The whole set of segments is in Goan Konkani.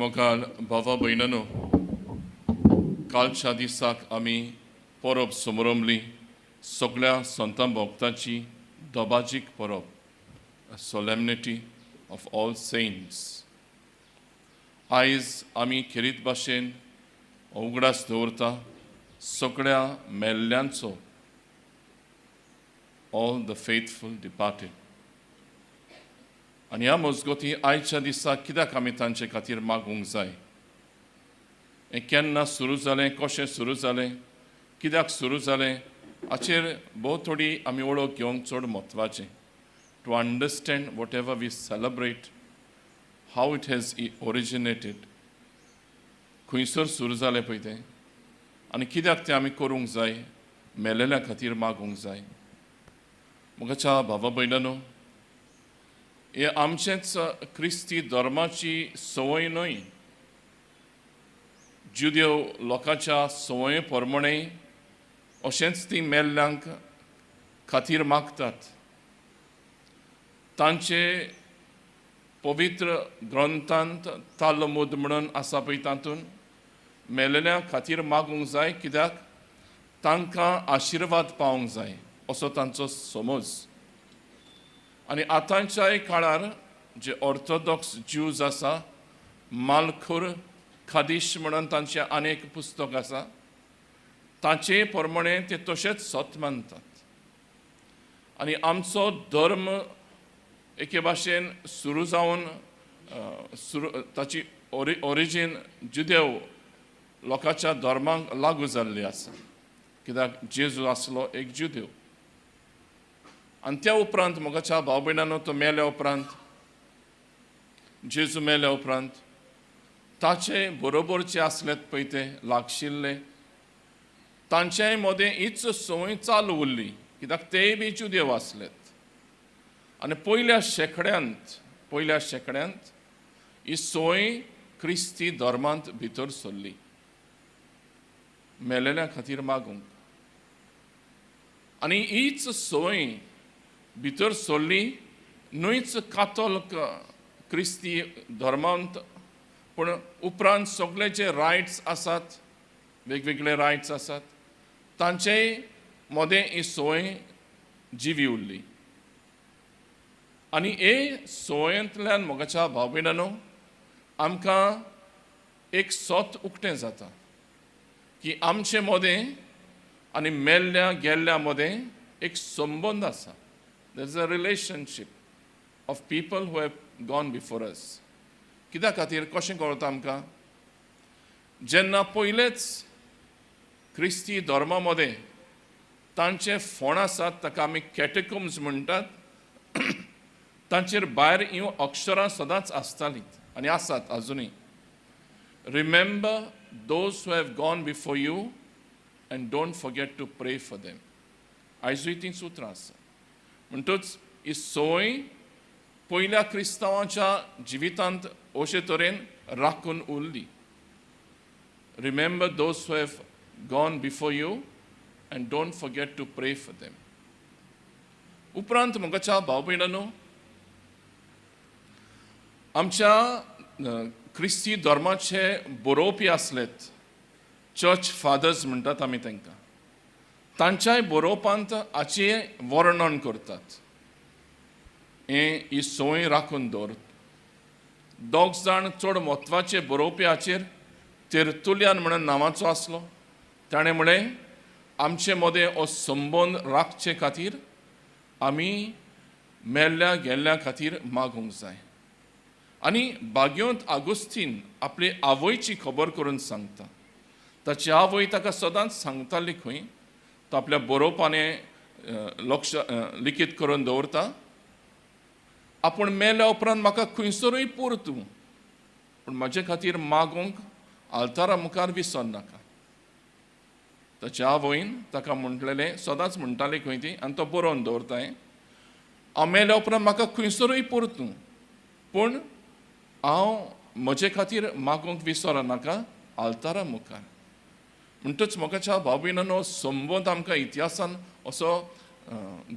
मोगाळ भावा भयणांनो, कालच्या दिसाक आमी परब समरंभली, सगळ्या संतां भक्तांची दबाजीक परब, सोलेमनिटी ऑफ ऑल सेंट्स. आयज आमी खेरीत भाशेन उगडास दवरता सगळ्या मेल्ल्यांचो, ऑल the faithful departed. आनी ह्या मजगती आयच्या दिसा कित्याक आमी तांचे खातीर मागूंक जाय? हें केन्ना सुरू जालें, कशें सुरू जालें, कित्याक सुरू जालें, हाचेर भोव थोडी आमी वळख घेवंक चड म्हत्वाचें, to understand whatever we celebrate, how it has originated, खंयसर सुरू जालें पळय तें आनी कित्याक तें आमी करूंक जाय, मेलेल्या खातीर मागूंक जाय. मोगाच्या भावा भयणांनो, हे आमचेच क्रिस्ती धर्माची संवय न्हय. जुदेव लोकांच्या संवये प्रमाणे अशेंच ती मेल्ल्यांक खातीर मागतात. तांचे पवित्र ग्रंथांत, तालमूद म्हणून आसा पळय, तातूंत मेलेल्या खातीर मागूंक जाय, कित्याक तांकां आशिर्वाद पावंक जाय असो तांचो समज. आनी आतांच्याय काळार जे ऑर्थोडॉक्स ज्यूज आसा, मालखूर खादीश म्हणून तांचें आनी एक पुस्तक आसा, ताचे प्रमाणे ते तशेंच सत मानतात. आनी आमचो धर्म एके भाशेन सुरू जावन सुरू ताची ओरिजीन जुदेव लोकांच्या धर्माक लागू जाल्ली आसा, कित्याक जेजू आसलो एक जुदेव. आनी त्या उपरांत, मोगाच्या भाव भयणांनो, तो मेल्या उपरांत, जेजू मेल्या उपरांत, ताचे बरोबरचे आसलेत पळय ते लागशिल्ले, तांच्याय मदें हीच संवय चालू उरली, कित्याक तेय बी जुदेव आसलेत. आनी पयल्या शेंकड्यांत ही संवय क्रिस्ती धर्मांत भितर सरली, मेलेल्या खातीर मागूंक. आनी हीच संवय भितर सरली न्हयच कातोल्क क्रिस्ती धर्मांत, पूण उपरांत सगळे जे रायट्स आसात, वेगवेगळे रायट्स आसात, तांचेय मदें ही संवय जिवी उरली. आनी हे संवयेंतल्यान, मोगाच्या भाव भयणांनो, आमकां एक सत उक्तें जाता की आमचे मदें आनी मेल्ल्या गेल्ल्या मदें एक संबंद आसा. There is a relationship of people who have gone before us. कित्या खातीर, कशें कळटा आमकां? जेन्ना पयलेच क्रिस्ती धर्मा मदें तांचे फोंड आसात, ताका आमी कॅटेकोम्स म्हणटात, तांचेर भायर ह्यो अक्षरां सदांच आसतालीं आनी आसात अजुनूय, "Remember those who have gone before you and don't forget to pray for them." आयजूय तीं उतरां आसा. म्हणटूच ही संवय पयल्या क्रिस्तांवाच्या जिवितांत अशे तरेन राखून उरली, "Remember those who have gone before you and don't forget to pray for them." उपरांत, मोगाच्या भाव भयणांनो, आमच्या क्रिस्ती धर्माचे बरोवपी आसलेत, चर्च फादर्स म्हणटात आमी तांकां, तांच्याय बरोवपांत हाचें वर्णन करतात, हें ही संवय राखून दवर. दोग जाण चड म्हत्वाचे बरोवपी हाचेर, तेरतुल्यान म्हणून नांवाचो आसलो, ताणें म्हळें, आमचे मदें हो संबंद राखचे खातीर आमी मेल्ल्या गेल्ल्या खातीर मागूंक जाय. आनी भाग्यवंत आगुस्तीन आपले आवयची खबर करून सांगता. ताची आवय ताका सदांच सांगताली खंय. तो आपल्या बरोवपाने लक्ष लिखीत करून दवरता, आपूण मेल्या उपरांत म्हाका खंयसरूय पूर तूं, पूण म्हजे खातीर मागूंक आल्तारा मुखार विसर नाका. ताच्या आवयन ताका म्हणलेलें, सदांच म्हणटाली खंय ती, आनी तो बरोवन दवरता हें, हांव मेल्या उपरांत म्हाका खंयसरूय पूर तूं, पूण हांव म्हजे खातीर मागूंक विसर नाका आल्तारा मुखार. म्हणटच, मोगाच्या भाव भयणांनो, संबंद आमकां इतिहासान असो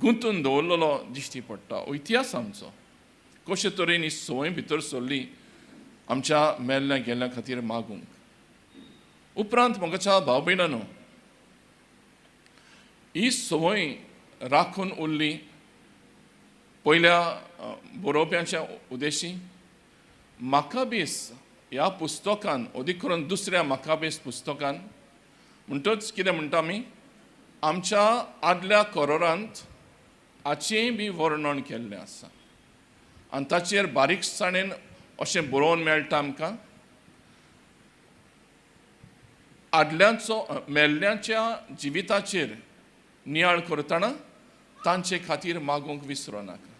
गुंतून दवरलेलो दिश्टी पडटा. हो इतिहास आमचो, कशे तरेन ही संवय भितर सरली. आमच्या मेल्ल्या गेल्ल्या खातीर मागूंक. उपरांत म्हज्या भाव भयणांनो, ही संवय राखून उरली पयल्या बरोवप्यांच्या उद्देशी. माकाबीस ह्या पुस्तकान, अदीक करून दुसऱ्या माकाबीस पुस्तकान, म्हणटच कितें म्हणटा आमी, आमच्या आदल्या करोरांत हाचेंय बी वर्णन केल्लें आसा आनी ताचेर बारीकसाणेन अशें बरोवन मेळटा आमकां, आदल्यांचो मेल्ल्यांच्या जिविताचेर नियाळ करतना तांचे खातीर मागूंक विसरो नाका.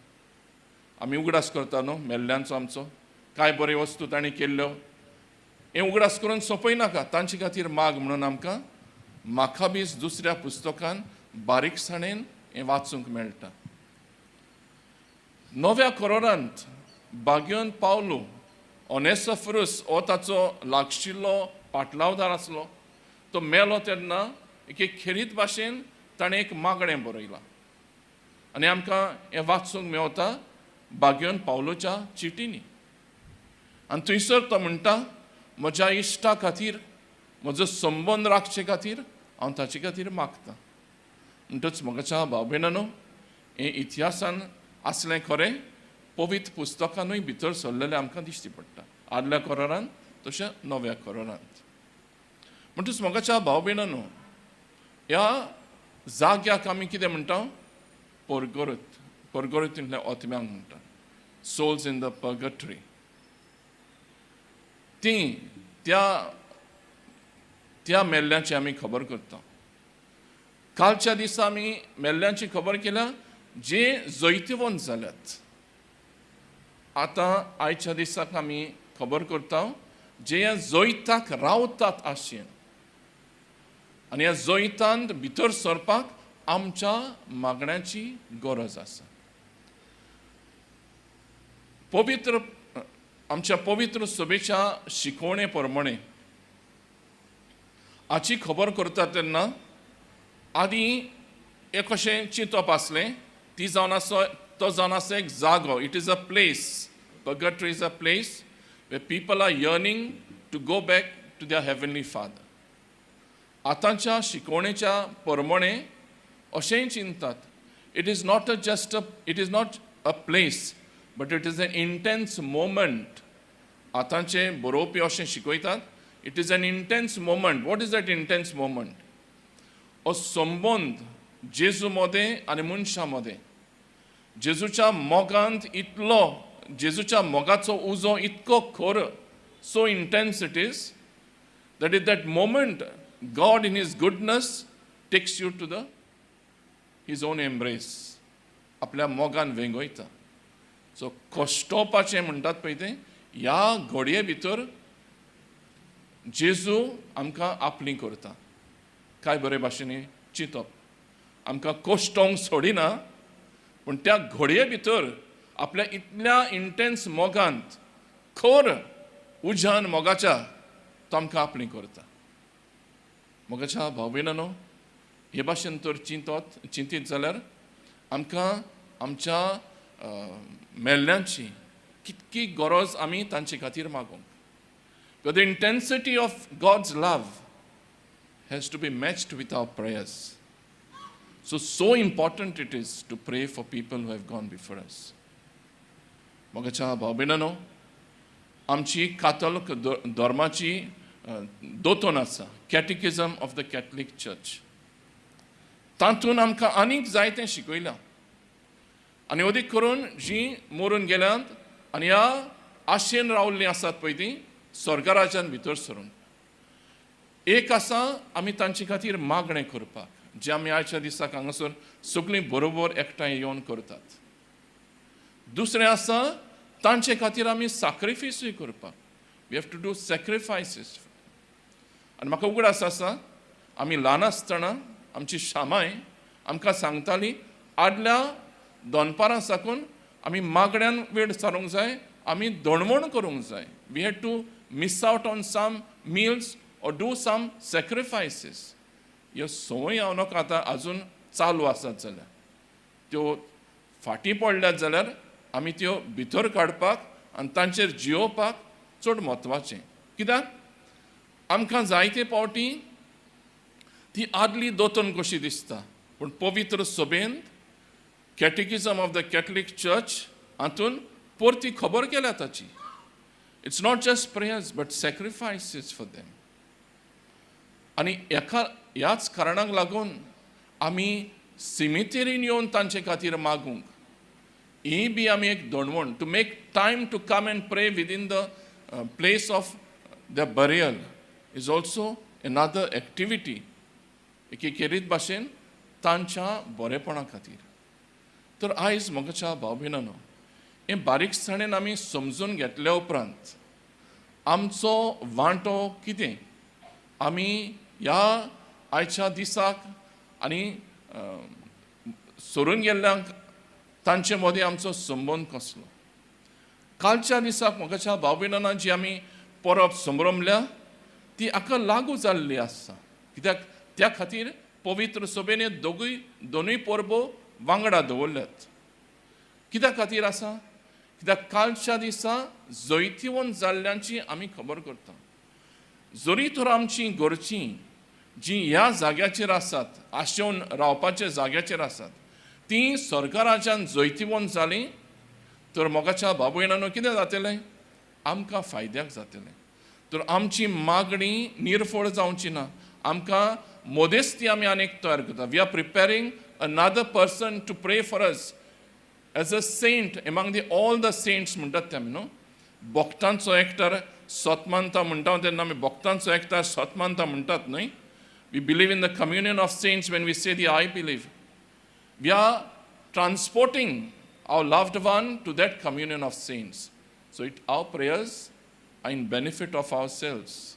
आमी उगडास करता न्हू मेल्ल्यांचो आमचो, कांय बऱ्यो वस्तू तांणी केल्ल्यो, हें उगडास करून सोंपयनाका, तांचे खातीर माग म्हणून आमकां माखाबीस दुसऱ्या पुस्तकान बारीकसाणेन हें वाचूंक मेळटा. नव्या करोरांत बाग्योन पावलो ओनेसफरुस हो ताचो लागशिल्लो पाटलावदार आसलो. तो मेलो तेन्ना एक खेरीत भाशेन ताणें एक मागणें बरयलां आनी आमकां हें वाचूंक मेवता बाग्योन पावलोच्या चिटींनी. आनी थंयसर तो म्हणटा, म्हज्या इश्टा खातीर, म्हजो संबंद राखचे खातीर हांव ताचे खातीर मागतां. म्हणटच म्हज्या भाव भयणांनो, हें इतिहासान आसलें खरें, पवित्र पुस्तकानूय भितर सरलेलें आमकां दिश्टी पडटा, आदल्या कोरारान तशें नव्या कोरारांत. म्हणटच म्हज्या भाव भयणांनो, ह्या जाग्याक आमी कितें म्हणटा? परगरत. परगरत म्हळ्यार ओतम्यांक म्हणटा, सोल्स इन the पर्गटरी. ती त्या त्या मेल्ल्याची आमी खबर करता. कालच्या दिसा आमी मेल्ल्यांची खबर केल्या जे जैतिवंत जाल्यात. आतां आयच्या दिसाक आमी खबर करता जे ह्या जैताक रावतात आशेन, आनी ह्या जैतांत भितर सरपाक आमच्या मागण्याची गरज आसा. पवित्र आमच्या पवित्र सभेच्या शिकवणे प्रमाणे हाची खबर करता तेन्ना आदीं एक अशें चिंतप आसलें, ती जावन आसा, तो जावन आसा एक जागो. It is a place, purgatory is a place where people are yearning to go back to their heavenly father. आतांच्या शिकवणेच्या प्रमाणे अशेंय चिंततात, it is not a place but it is an intense moment. आतांचे बरोवपी अशें शिकयतात, it is an intense moment. What is that intense moment? हो संबंद जेजू मदें आनी मनशां मदें, जेजूच्या मोगांत इतलो, जेजूच्या मोगाचो उजो इतको खर, so intense it is that is that moment God in his goodness takes you to the his own embrace, आपल्या मोगान वेंगयता. सो कश्टोवपाचें म्हणटात पळय तें, ह्या घडये भितर जेजू आमकां आपली करता. काय बरे भाशेन चिंतप, आमकां कश्टोंक सोडिना, पूण त्या घडये भितर आपल्या इतल्या इंटेन्स मोगांत, खर उज्यान मोगाच्या तो आमकां आपली करता. मोगाच्या भाव भयणांनो, हे भाशेन तर चिंतत चिंतीत जाल्यार आमकां आमच्या मेल्ल्यांची कितकी गरज आमी तांचे खातीर मागूंक. But the intensity of God's love has to be matched with our prayers. So, so important it is to pray for people who have gone before us. मोगाच्या भाव भयणांनो, आमची कातोलीक धर्माची दोतोन आसा, Catechism of the Catholic Church. तातूंत आमकां आनीक जायतें शिकयलां आनी अदीक करून जीं मरून गेल्यांत आनी ह्या आशेन रावल्लीं आसात पळय, तीं स्वर्गराज्यान भितर सरून एक आसा आमी तांचे खातीर मागणें करपाक, जें आमी आयच्या दिसाक हांगासर सगळीं बरोबर एकठांय येवन करतात. दुसरें आसा तांचे खातीर आमी साक्रिफिसूय करपाक. We have to do sacrifices. आनी म्हाका उगडास आसा, आमी ल्हान आसतना आमची शामाय आमकां सांगताली, आदल्या दनपारां साकून आमी मागण्यान वेळ सारूंक जाय, आमी दणवण करूंक जाय. We had to miss out on some meals or do some sacrifices. ह्यो संवय हांव नाका आतां आजून चालू आसात जाल्यार, त्यो फाटीं पडल्यात जाल्यार आमी त्यो भितर काडपाक आनी तांचेर जियोवपाक. चड म्हत्वाचें. कित्याक आमकां जायते फावटी ती आदली दोतोन कशी दिसता, पूण पवित्र सभेंत Catechism of the Catholic Church हातून परती खबर केल्या ताची. It's not just prayers but sacrifices for them. आनी एका ह्याच कारणाक लागून आमी सिमितेरीन येवन तांचे खातीर मागूंक ही बी आमी एक दणवण, to make time to come and pray within the place of the burial is also another activity, एके खेरीत भाशेन तांच्या बरेपणा खातीर. तर आयज म्हज्या भाव भयणांनो, हें बारीकसाणेन आमी समजून घेतल्या उपरांत आमचो वांटो कितें, आमी ह्या आयच्या दिसाक आनी सरून गेल्ल्यांक तांचे मदीं आमचो संबंद कसलो. कालच्या दिसाक म्हज्या भाव भयणांनो, जी आमी परब संभ्रमल्या ती हाका लागू जाल्ली आसा, कित्याक त्या खातीर पवित्र सभेन दोगूय दोनूय परबो वांगडा दवरल्यात. कित्या खातीर आसा? कित्याक कालच्या दिसा जैतिवंत जाल्ल्यांची आमी खबर करता. जरी तर आमची घरचीं जीं ह्या जाग्याचेर आसात, आशेवन रावपाच्या जाग्याचेर आसात, तीं सरकाराच्यान जैतिवंत जालीं तर मोगाच्या भाव भयणांनो, कितें जातलें? आमकां फायद्याक जातलें. तर आमची मागणी निर्फळ जावची ना. आमकां मदेस्ती आमी आनीक तयार करता. We are preparing another person to pray for us as a saint among the all the saints म्हणटात ते आमी, न्हू. भक्तांचो एकठार सत मानता म्हणटा तेन्ना आमी भक्तांचो एकठार सत मानता म्हणटात न्हय. We believe in the communion of saints when we say the "I believe." We are transporting our loved one to that communion of saints. So our prayers are in benefit of ourselves.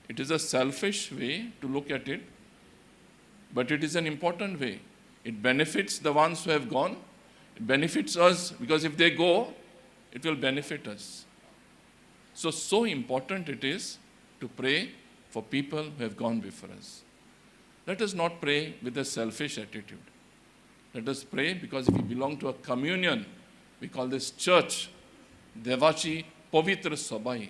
It is a selfish way to look at it, but it is an important way. It benefits the ones who have gone. It benefits us because if they go, it will benefit us. So, so important it is to pray for people who have gone before us. Let us not pray with a selfish attitude. Let us pray because we belong to a communion. We call this church. देवाची पवित्र सभाई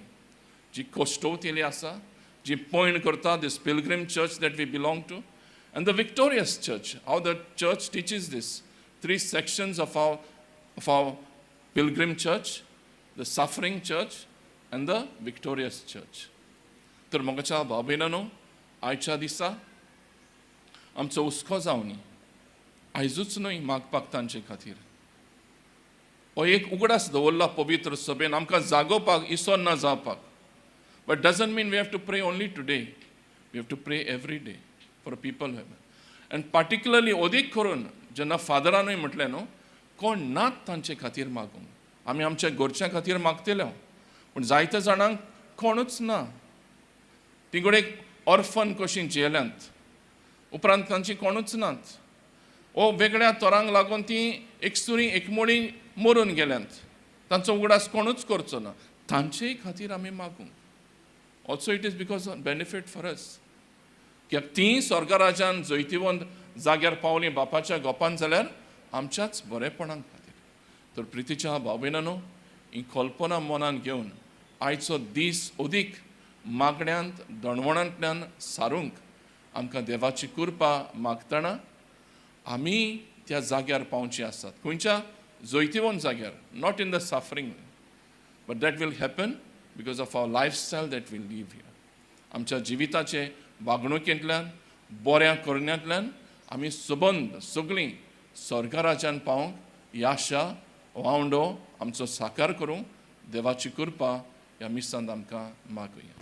जी कश्टवतेली आसा, जी पयण करता, this pilgrim church that we belong to, and the victorious church. How the church teaches this three sections of our pilgrim church, the suffering church and the victorious church. तर मोगाच्या भाव भयणांनो, आयच्या दिसा आमचो हुस्को जावनी, आयजूच न्हय मागपाक तांचे खातीर. हो एक उगडास दवरला पवित्र सभेन आमकां जागोवपाक, इसोन ना जावपाक. But doesn't mean we have to pray only today. We have to pray every day for people. And particularly अदीक करून जेन्ना फादरानूय म्हटलें न्हू, कोण नात तांचे खातीर मागूंक. आमी आमच्या घरच्यां खातीर मागतले, पूण जायत्या जाणांक कोणूच ना. ती घडये ऑर्फन कशीं जियेल्यांत, उपरांत तांची कोणूच नात, ओ वेगळ्या तरांक लागून ती एकसुरी एकमुळी मरून गेल्यांत. तांचो उगडास कोणूच करचो ना. तांचेय खातीर आमी मागूंक. Also it is because of benefit for us, कित्याक तीं स्वर्गराजान जैतिवंत जाग्यार पावलीं बापाच्या गोपान जाल्यार आमच्याच बरेपणां खातीर. तर प्रितीच्या भाव भयणांनो, ही कल्पना मनान घेवन आयचो दीस अदीक मागण्यांत दणवणांतल्यान सारूंक आमकां देवाची कृपा मागतना आमी त्या जाग्यार पावची आसात. खंयच्या जैतिवंत जाग्यार? Not in the suffering, but that will happen because of our lifestyle that we live here. आमच्या जिविताचे वागणुकेंतल्यान, बऱ्या करण्यांतल्यान आमी सबंद सगळीं स्वर्गराजान पावंक ही आशा वांवडो आमचो साकार करूंक देवाची कृपा ह्या मिसांत आमकां मागुया.